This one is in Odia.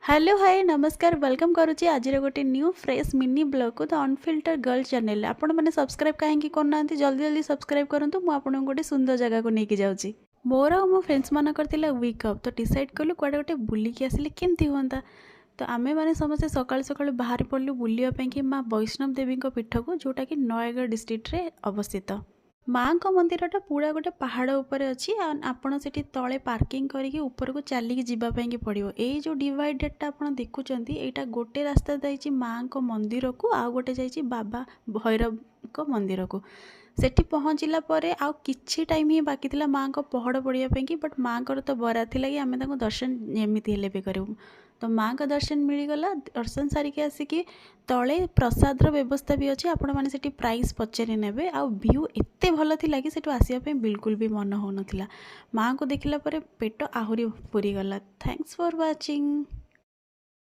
ହ୍ୟାଲୋ, ହାଏ, ନମସ୍କାର। Welcome କରୁଛି ଆଜିର ଗୋଟେ ନ୍ୟୁ ଫ୍ରେଶ୍ ମିନି ବ୍ଲଗ୍କୁ, ଦ ଅନଫିଲ୍ଟର ଗର୍ଲ ଚ୍ୟାନେଲ୍। ଆପଣମାନେ ସବସ୍କ୍ରାଇବ୍ କାହିଁକି କରୁନାହାନ୍ତି? ଜଲ୍ଦି ଜଲ୍ଦି ସବସ୍କ୍ରାଇବ୍ କରନ୍ତୁ। ମୁଁ ଆପଣଙ୍କୁ ଗୋଟେ ସୁନ୍ଦର ଜାଗାକୁ ନେଇକି ଯାଉଛି। ମୋର ଆଉ ମୋ ଫ୍ରେଣ୍ଡସ୍ମାନଙ୍କର ଥିଲା ୱିକ୍ ଅଫ୍, ତ ଡିସାଇଡ଼୍ କଲୁ କୁଆଡ଼େ ଗୋଟେ ବୁଲିକି ଆସିଲେ କେମିତି ହୁଅନ୍ତା। ତ ଆମେମାନେ ସମସ୍ତେ ସକାଳୁ ସକାଳୁ ବାହାରି ପଡ଼ିଲୁ ବୁଲିବା ପାଇଁକି ମା ବୈଷ୍ଣବ ଦେବୀଙ୍କ ପୀଠକୁ, ଯେଉଁଟାକି ନୟାଗଡ଼ ଡିଷ୍ଟ୍ରିକ୍ଟରେ ଅବସ୍ଥିତ। ମାଆଙ୍କ ମନ୍ଦିରଟା ପୁରା ଗୋଟେ ପାହାଡ଼ ଉପରେ ଅଛି ଆଉ ଆପଣ ସେଠି ତଳେ ପାର୍କିଂ କରିକି ଉପରକୁ ଚାଲିକି ଯିବା ପାଇଁକି ପଡ଼ିବ। ଏଇ ଯେଉଁ ଡିଭାଇଡେଡ଼ଟା ଆପଣ ଦେଖୁଛନ୍ତି, ଏଇଟା ଗୋଟେ ରାସ୍ତା ଯାଇଛି ମାଆଙ୍କ ମନ୍ଦିରକୁ ଆଉ ଗୋଟେ ଯାଇଛି ବାବା ଭୈରବଙ୍କ ମନ୍ଦିରକୁ। ସେଠି ପହଞ୍ଚିଲା ପରେ ଆଉ କିଛି ଟାଇମ୍ ହିଁ ବାକି ଥିଲା ମାଆଙ୍କ ପହଡ଼ ପଡ଼ିବା ପାଇଁକି। ବଟ୍ ମାଆଙ୍କର ତ ବରାଦ ଥିଲା କି ଆମେ ତାଙ୍କୁ ଦର୍ଶନ ଯେମିତି ହେଲେ ବି କରିବୁ। ତ ମାଆଙ୍କ ଦର୍ଶନ ମିଳିଗଲା। ଦର୍ଶନ ସାରିକି ଆସିକି ତଳେ ପ୍ରସାଦର ବ୍ୟବସ୍ଥା ବି ଅଛି। ଆପଣମାନେ ସେଠି ପ୍ରାଇସ୍ ପଚାରି ନେବେ। ଆଉ ଭ୍ୟୁ ଏତେ ଭଲ ଥିଲା କି ସେଠୁ ଆସିବା ପାଇଁ ବିଲକୁଲ ବି ମନ ହେଉନଥିଲା। ମାଆଙ୍କୁ ଦେଖିଲା ପରେ ପେଟ ଆହୁରି ପୁରିଗଲା। Thanks for watching.